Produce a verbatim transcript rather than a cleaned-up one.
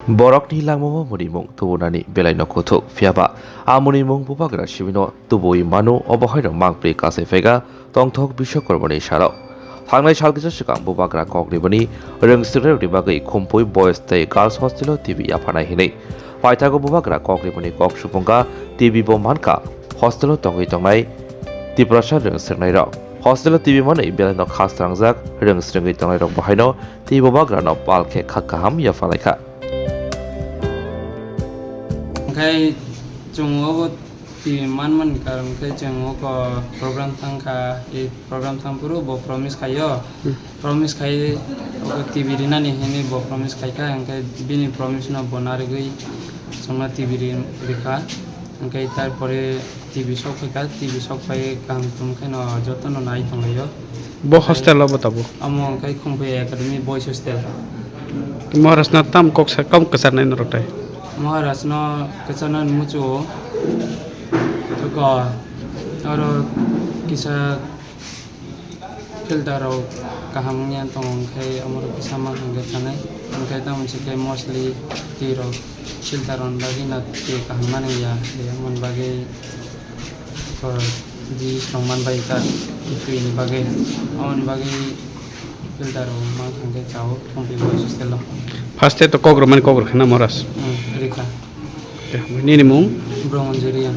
Borokni langmao munimung tubunani belaino kuthuk, phiyaba a munimung bubagra sibino tubui mano, obo haino mangpri kasai phaikha tongthok Biswakormani salo. Thangnai sal kisa swkang bubagra koknibani rwngthwknairokni bagwi Khumpui Boys tei Girls Hostelo T V yapharnai hinwi. Paithago bubagra koknibani kok supungkha, T V bo mankha hostelo tongwi tongnai Tiprasa rwngthwknairok. Hostelo T V manwi belaino kha srangjak rwngswrwngwi tongnairok bo haino tei bubagrano pal khe kha kaham yapharlaikha. Hwnkhe chwng obo twi manmani karon khe chwng oko program thangkha, e program thangphuru bo promise khaio. Hmm. Promise khai oko T V rinani hinwi bo promise khaikha, hwnkhe bini promise no bo narigwi chwngno T V ri-, rikha. Hwnkhe tarpore T V sok phaikha, T V sok phai kaham tum khe no joto no nai tonglaio. Bo hostel o bo tabuk? Amo hwnkhe Khumpui Academy Boys Hostel. Maharaj no tam kok sa, kam kwcharnai norok tai? Maharaj no kwcharnai muchungo. Ko oro kisa filter rok kaham wngya tongo, hwnkhe amo rok kisa ma hwnkhe chanai. Hwnkhe tamo se khe mostly twi rok filter rok bagwi no twi kaham mani ya, amoni bagwi Ko, di tongman bai ta, twi ni bagwi. Amoni bagwi filter rok ma hwnkhe chao, Khumpui Boys Hostel o. First e to kok rwmani kok rwkha na Maharaj? Hmm, rikha. Nini mung? Brongonjoriya.